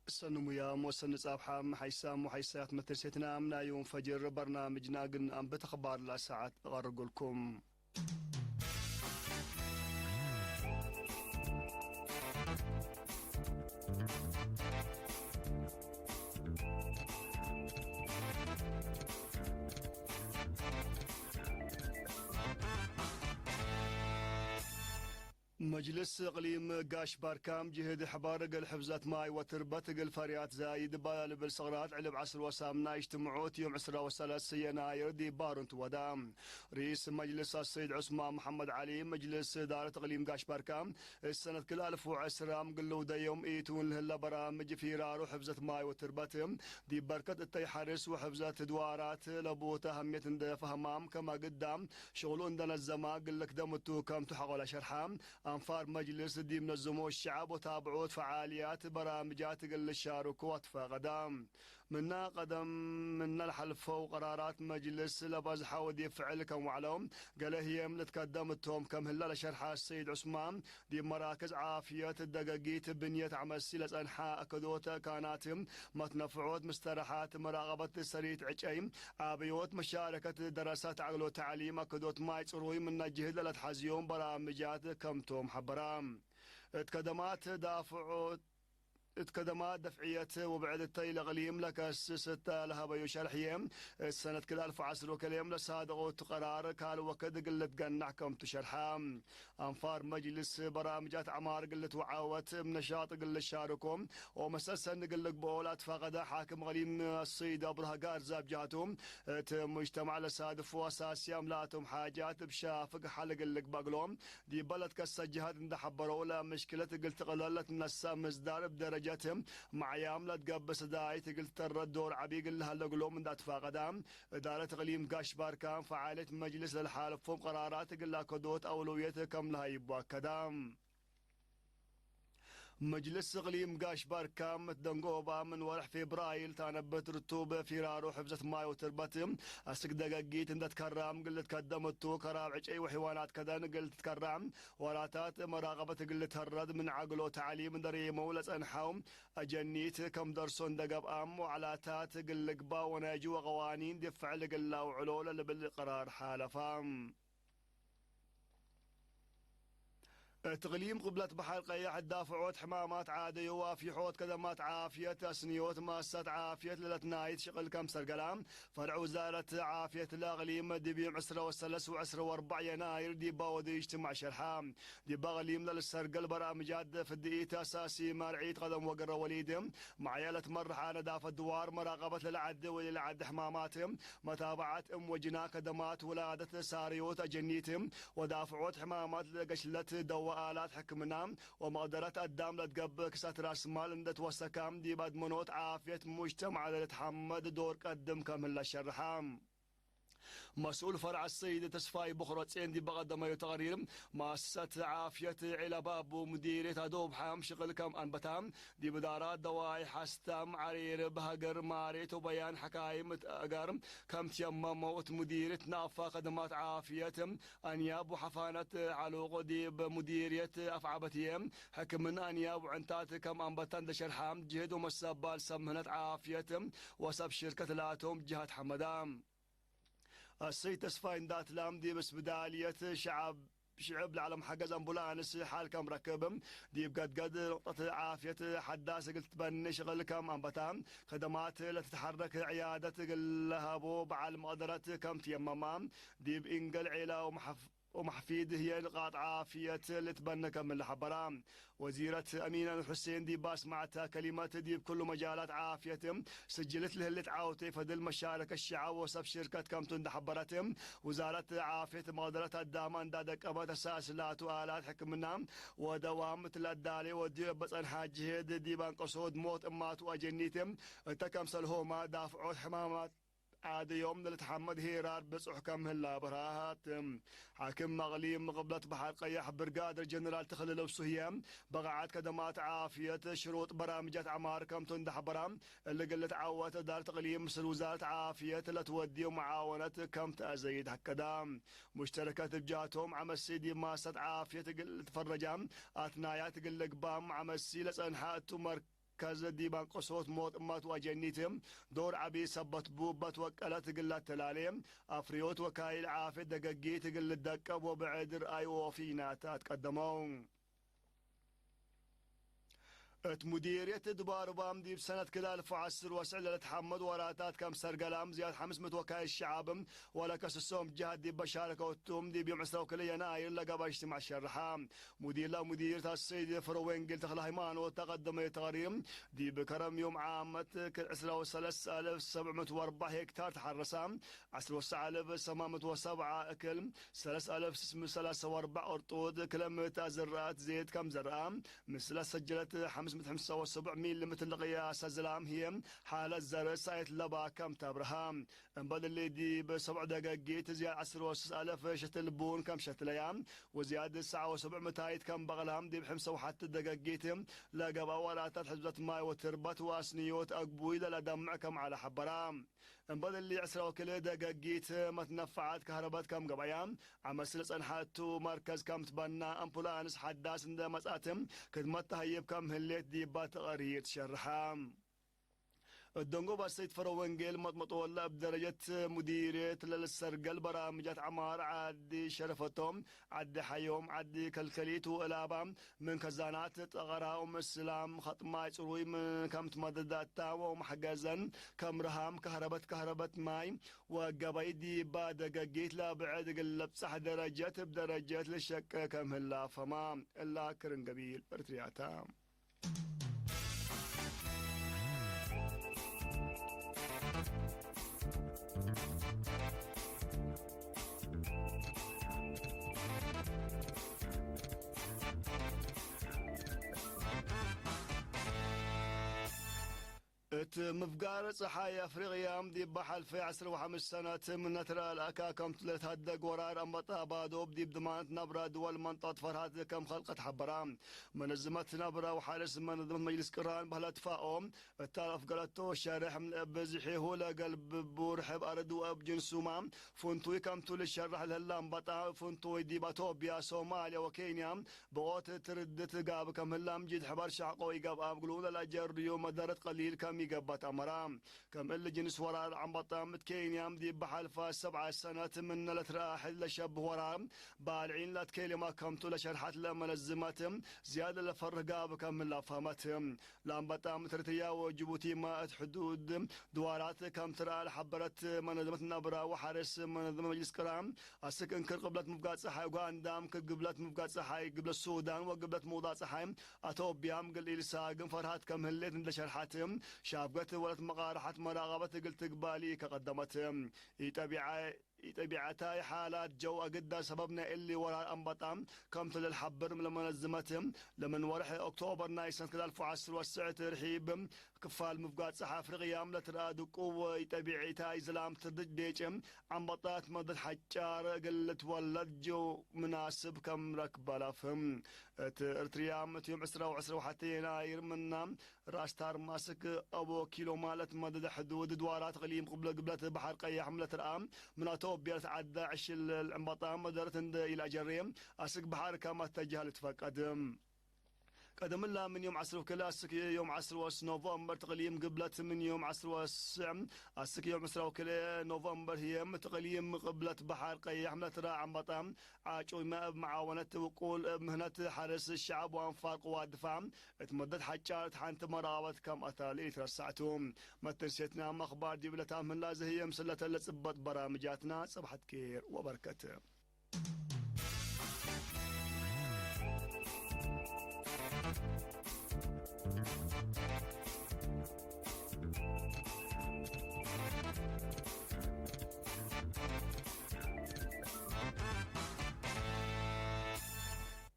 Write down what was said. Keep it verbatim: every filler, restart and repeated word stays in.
ሰኒ ሙያም ወሰኒ ጻብሓም፣ ሓይሳም ወሓይሳያት መተንሴትናም ናይ ዮም ፈጅር በርናምጅና እግል ነአንብት አኽባር ለሰዓት እቀርግልኩም። መጅልስ እቅሊም ጋሽ ባርካም ጅህድ ሕበር እግል ሕፍዘት ማይ ወትርበት እግል ፈርያት ዛይድ እባ ለልብል ሰቅራት ዕልብ ዐስር ወሳምና እጅትምዖት ዮም ዕስራ ወሰለስ የናይር ዲብ ባሩንት ወዳ። ርኢስ መጅልስ አሰይድ ዑስማን መሐመድ ዐሊ፣ መጅልስ እዳረት እቅሊም ጋሽ ባርካም፣ እሰነት ክል አልፍ ወዕስራም ግልውደ ዮም ኢቱን ለህለ በራምጅ ፊራሩ ሕፍዘት ማይ ወትርበት፣ ዲብ በርከት እተይ ሐርስ ወሕፍዘት ድዋራት ለቡተ አህምየት እንደ ፈህማም ከመ ግዳም ሽቅሉ እንደ ነዘማ እግል ልክደም እቱ ከምቱ ሐቆለ ሸርሐ። አንፋር መጅልስ ዲብ ነዝሞ ሸዐብ ወታብዖት ፈዓልያት በራምጃት እግል ልሻርኩ አትፋቀዳ። ምነ ቀደም ምነ ለሐልፈው ቀራራት መጅልስ ለበዝሐው ዲብ ፍዕል ከም ወዐለው፣ ገሌ ህዬም ልትከደም እቶም ከም ህለ ለሸርሐ ሰይድ ዑስማን፣ ዲብ መራክዝ ዓፍየት፣ ደገጊት፣ ብንየት ዐመሲ ለጸንሐ አከዶት፣ አካናት፣ መትነፍዖት፣ ምስተረሓት፣ መራቀበት ሰሪት ዕጨይ፣ አብዮት፣ መሻረከት ደረሰት፣ አግሎ ተዕሊም፣ አከዶት ማይ ጽሩይ ምነ ጅህድ ለለትሐዝዮም በራምጃት ከምቶም ሐበራ። እት ከደማት ዳፍዖት እት ከደማት ደፍዕየት ወብዕድ እተይ ለእቅሊም ለከስስ እተ ለሀበዩ ሸርሕዬ፣ እት ሰነት ክል አልፍ ወዐስር ወክልኤም ለሳደቆ እቱ ቀራር ካል ወክድ እግል ልትገናሕ ከምቱ ሸርሐ። አንፋር መጅልስ በራምጃት ዐማር እግል ልትወዓወት እብ ነሻጥ እግል ልሻርኮ ወመሰል ሰኒ እግል ልግብኦ ለአትፋቀደ ሓክም እቅሊም አሰይድ አብርሃ ጋርዛ እብ ጀሀቱ፣ እት ሙጅተማዕ ለሳድፎ አሳስያም ላቶም ሓጃት እብ ሻፍግ ሐል እግል ልግበእ እግሎም፣ ዲበ ለትከሰት ጀሀት እንደ ሐበረው፣ ለምሽክለት እግል ትቅለል ለትነሰእ ምስዳር እብ ደረጀት መዕያም ለትገብእ ሰዳይት እግል ትተረድ ዶር ዐቢ እግል ለሀለ እግሎም እንደ አትፋቀዳ፣ እዳረት እቅሊም ጋሽ ባርካም ፈዓልየት መጅልስ ለልሓለፎም ቀራራት እግል ለአከዶት አውለውየት ከም ለሀይቡ አከዳ። መጅልስ እቅሊም ጋሽ ባርካም እት ደንጎባ ምን ወርሕ ፌብራይር ታነብት ርቱብ ፊራሮ ሕፍዘት ማይ ወትርበት አስክ ደገጊት እንደ ትከራም እግል ልትከደም እቱ፣ ከራብ ዕጨይ ወሕይዋናት ከደን እግል ትትከራም፣ ወራታት መራቀበት እግል ልትሀረድ ምን ዐግሎ ተዕሊም እንደ ሬመው ለጸንሐው አጀኒት ከም ደርሶ እንደ ገብአም፣ ወዐላታት እግል ልግባእ ወናይጅወ ቀዋኒን ዲብ ፍዕል እግል ለአውዕሎ ለልብል ቀራር ሓለፋ። እት እቅሊም ቅብለት በሐር ቀየሕ ዳፍዖት ሕማማት ዓደዮ ወአፍይሖት ከደማት ዓፍየት አስንዮት መአሰሳት ዓፍየት ለለትናይት ሽቅል ከም ሰርገላ፣ ፈርዕ ውዛረት ዓፍየት ለእቅሊም ዲብ ዮም ዕስረ ወሰለስ ወዕስረ ወአርበዕ የናይር ዲባ ወዲ እጅትማዕ ሸርሐ። ዲባ እቅሊም ለልሰርገል በራምጃት ፍድኢት አሳሲ መርዒት ቀደም ወግረ ወሊድ፣ መዕያ ለትመርሐ ነዳፈት ድዋር፣ መራቀበት ለልዓዲ ወለለዓዲ ሕማማት፣ መታብዐት እም ወጅና ከደማት ውላደት ሳርዮት አጀኒት ወዳፍዖት ሕማማት ለገሽለት ደወ አላት ሕክምና ወመቅደረት አዳም ለትገብእ ክሳት ራስ ማል እንደ ትወሰካ ዲብ አድመኖት ዓፍየት ሙጅተማዕ ለልትሐመድ ዶር ቀድም ከም ህለ ሸርሐ። መስኡል ፈርዕ አሰይድ ተስፋይ ቦክሮ ጼን ዲብ ቀደመዩ ተቅሪር፣ መአሰሰት ዓፍየት ዒላባቡ ሙዲርየት አዶብሓም ሽቅል ከም አንበታ፣ ዲብ እዳራት ደዋይ ሐስታም፣ ዐሪር፣ በሀገር፣ ማሬት ወበያን ሐካይም እት አጋር ከም ትየመመው፣ እት ሙዲርየት ናፋ ከደማት ዓፍየት፣ አንያብ ወሐፋነት ዐሉቅ ዲብ ሙዲርየት አፍዓበትየ፣ ሕክምና አንያብ ወዕንታት ከም አንበታ እንደ ሸርሐ፣ ጅህድ ወመሰባል ሰብ ምህነት ዓፍየት ወሰብ ሽርከት ላቶም ጅሃት ሐመዳ። አሰይድ ተስፋይ እንዳትላም ዲብ እስብዳልየት ሸዐብ ሽዕብ ለዓለም ሐገዝ አምቡላንስ ሓል ከም ረክብ፣ ዲብ ገድገድ ንቅጠት ዓፍየት ሐዳስ እግል ትትበኒ ሽቅል ከም አንበታ፣ ከደማት ለትትሐረክ ዕያደት እግል ለሀቦ በዓል መቅደረት ከም ትየመማ፣ ዲብ ኢንገል ዔላ ወመሐፍ-፣ ወመሕፊድ ህዬ ንቃጥ ዓፍየት ልትበኒ ከም ለሐበራ። ወዚረት አሚን አልሑሴን ዲብ አስመዐተ ከሊመት፣ ዲብ ክሉ መጃላት ዓፍየት ስጅልት ለህሌት ዐውቴ ፈድል መሻረከት ሸዐብ ወሰብ ሽርከት ከምቱ እንደ ሐበረት፣ ውዛረት ዓፍየት መቅደረት አዳመ እንዳ ደቀመት አሳስ ላቱ አላት ሕክምና ወደዋም እት ለአዳሌ ወዲዮ እበ ጸንሐ ጅሄድ ዲብ አንቀሶት ሞት እማቱ አጀኒት እተ ከምሰልሆማ ዳፍዖት ሕማማት ዓድዮም ለልትሐመድ ሄራር ብጹሕ ከም ህለ አብርሃት። ሓክም አቅሊም ቅብለት በሐር ቀየሕ ብርጋደር ጀነራል ተኽለ ለብሱ ህዬ፣ በቃዓት ከደማት ዓፍየት ሽሩጥ በራምጃት ዐማር ከምቱ እንደ ሐበራ፣ እሊ እግል ልትዓወት እዳረት እቅሊም ምስል ውዛረት ዓፍየት ለትወድዮ መዓወነት ከም ተአዘይድ አከዳ። ሙሽተረከት እብ ጃቶም ዐመሲ ዲብ ማሰት ዓፍየት እግል ልትፈረጃ አትናያት እግል ልግባም ዐመሲ ለጸንሐ እቱ መር-፣ መርከዝ ዲብ አንቀሶት ሞት እመት ወአጀኒት ዶር ዐቢ ሰበት ቡ፣ እበ ትወቀለት እግል ለአተላሌ አፍርዮት ወካይል ዓፍየት ደገጊት እግል ልደቀብ ወብዕድ ረአይ ወፊናታት ቀደመው። እት ሙዲርየት ድባርባም ዲብ ሰነት ክል አልፍ ወዐስር ወስዕ ለልትሐመድ ወራታት ከም ሰርገላም ዝያድ ሐምስ ምእት ወካይል ሸዐብ ወለከስሶም ጀሀት ዲብ በሻረከው እቱም ዲብ ዮም ዕስራ ወክልኤ የናይር ለገብአ እጅትማዕ ሸርሐ። ሙዲር ለሙዲርየት አሰይድ ፍረወንጌል ተክለሃይማኖት ተቀደመ ተቅሪር ዲብ ከረም ዮም ዓመት ክል ዕስራ ወሰለስ አልፍ ሰብዕ ምእት ወአርበዕ ሄክታር ተሐረሰ፣ ዐስር ወሰዕ አልፍ ሰማን ምእት ወሰብዓ እክል ሰለስ አልፍ ስስ ምእት ሰላሰ ወአርበዕ ቅርጡት ክለ ምእት አዝራአት ዜድ ከም ዘርአ፣ ምስለ ሰጀለት ሐምስ ምእት ሐምሳ ወሰቡዕ ሚሊ ምትል ቅያሰ ዝላም ህዬ፣ ሓለት ዘርእ ሳይት ለባ ከም ተብርሃ። እምበል እሊ፣ ዲብ ሰብዕ ደገጊት ዝያድ ዐስር ወስስ አለፍ ሸትል ቡን ከም ሸትለያ፣ ወዝያድ ሰዓ ወሰቡዕ ምታይት ከም በቅላ፣ ዲብ ሕምሰ ወሐት ደገጊት ለገብአ ወራታት ሕዝበት ማይ ወትርበት ወአስንዮት አግቡይ ለለደምዕ ከም ዐለ ሐበራ። እምበል እሊ፣ ዕስራ ወክልኤ ደገጊት መትነፈዓት ከህረበት ከም ገብአያ፣ ዐመስ ለጸንሐ እቱ መርከዝ ከም ትበና፣ አምፑላንስ ሐዳስ እንደ መጽአት፣ ክድመት ተሀይብ ከም ህሌት ዲባ ተቅሪር ትሸርሐ። እደንጎ ባሰይት ፈረወንጌል መጥመጦለ እብ ደረጀት ሙዲርየት ለልሰርገል በራምጃት ዐማር ዐዲ ሸረፈቶም፣ ዐዲ ሐዮም፣ ዐዲ ከልከሊት ወእላባ ምን ከዛናት ጠቀራ ወምስላም ኸጥማይ ጽሩይ ምን ከም ትመደዳታ ወመሕገዘን ከም ረሃም፣ ከህረበት፣ ከህረበት ማይ ወገበይ ዲባ ደገጊት ለብዕድ እግል ለብጸሕ ደረጀት እብ ደረጀት ልሸቄ ከም ህላ ፈማ። እላ ክርን ገቢል እርትርያታ። እት ምፍጋር ጸሓይ አፍሪቅያ ዲብ ሐልፈ ዐስር ወሐምስ ሰነት ምነ ትረአ ለአካ ከምቱ ለትሀደግ ወራር አንበጣ ባዶብ ዲብ ድማነት ነብረ ድወል መንጠቀት ፈርሃት ከም ከልቀት ሐበራ። መነዝመት ነብረ ወሐርስ መነዝመት መጅልስ ቅራን በህለት ፋኦ እት አፍገረቶ ሸርሕ፣ ብዝሒሁ ለገልብቡ ርሕብ አርድ ወእብ ጅንሱማ ፍንቱይ ከምቱ ልሸረሕ ለህለ አንበጣ ፍንቱይ ዲብ አቶብያ፣ ሶማልያ ወኬንያ ብቆት ትርድት ጋብ ከም ህላም ጅድ ሕበር ሸሕቆ ኢገብአ እግሉ ለለአጀርዩ መደረት ቀሊል ከም ኢገብአት አመራ። ከም እሊ ጅንስ ወራር አንበጣ እት ኬንያም ዲብ በሐልፋ ሰብዐ ሰነት ምነ ለትረአ ሕድ ለሸብህ ወራር ባልዒን ለትኬልማ ከምቱ ለሸርሐት ለመነዝመት ዝያድ ለፈርህ ጋብ ከም ህላ ፈሀመት። ለአንበጣ እት ኤረትርያ ወጅቡቲማ እት ሕዱድ ድዋራት ከም ትረአ ለሐበረት መነዝመት ነብረ ወሐርስ መነዝመት መጅልስ ቅራን፣ አስክ እንክር ቅብለት ምፍጋር ጸሓይ ኡጋንዳም፣ ክል ግብለት ምፍጋር ጸሓይ ግብለት ሱዳን ወግብለት ምውዳቅ ጸሓይ አቶብያም እግል ኢልሳግም ፈርሃት ከም ህሌት እንዴ ሸርሐት፣ ሻፍገት ወለት መቃርሐት መራቀበት እግል ትግባእ ለኢከቀደመት። ኢጠቢዐ ኢጠቢዐታይ ሓላት ጀው አግዳ ሰበብ ናይ እሊ ወራር አንበጣ ከምቱ ለልሐብር ለመነዝመት፣ ለምን ወርሕ ኦክቶበር ናይ ሰነት ክል አልፍ ወዐስር ወስዕት ርሒብ ክፋል ምፍጋር ጸሓይ አፍሪቅያም ለትረአ ድቁብ ወኢጠቢዒታይ ዝላም ትርድጅ ዴጭ አንበጣ እት መደት ሐጫር እግል ልትወለድ ጀው ምናስብ ከም ረክበ ለአፍህም። እት እርትርያም እት ዮም ዕስራ ወዕስራ ወሐቴ የናይር ምና ራስ ታርማስክ አቦ ኪሎ ማለት መደደ ሕዱድ ድዋራት እቅሊም ቅብለ ግብለት በሐር ቀያሕ ምን ለትርአ፣ ምን አቶብያ ለትዓደ ዕሽል ዕንበጣ መደረት እንደ ኢለአጀሬ፣ አስክ በሐር ከመ አተጀህ ልትፈቀድ። ቀደምላ ምን ዮም ዐስር ወክልኤ አስክ ዮም ዐስር ወስ ኖቨምበር ትቅሊም ግብለት ምን ዮም ዐስር ወስዕ አስክ ዮም ዕስራ ወክልኤ ኖቨምበር ህዬ ትቅሊም ቅብለት በሐር ቀያሕ ምን ለትርአ ዕንበጣ ዓጩመ እብ መዓወነት ውቁል እብ ምህነት ሐርስ ሸዐብ ወአንፋር ቅዋት ድፋዕ እት መደት ሐጫር እት ሐንቲ መራቀበት ከም አተ ለኢትረሳዕ ቱ። መተንሴትናም አክባር ዲብ ለታም ህላ ዘህየ ምስለተ ለጽበጥ በራምጃትና ጽብሐት ኬር ወበርከት።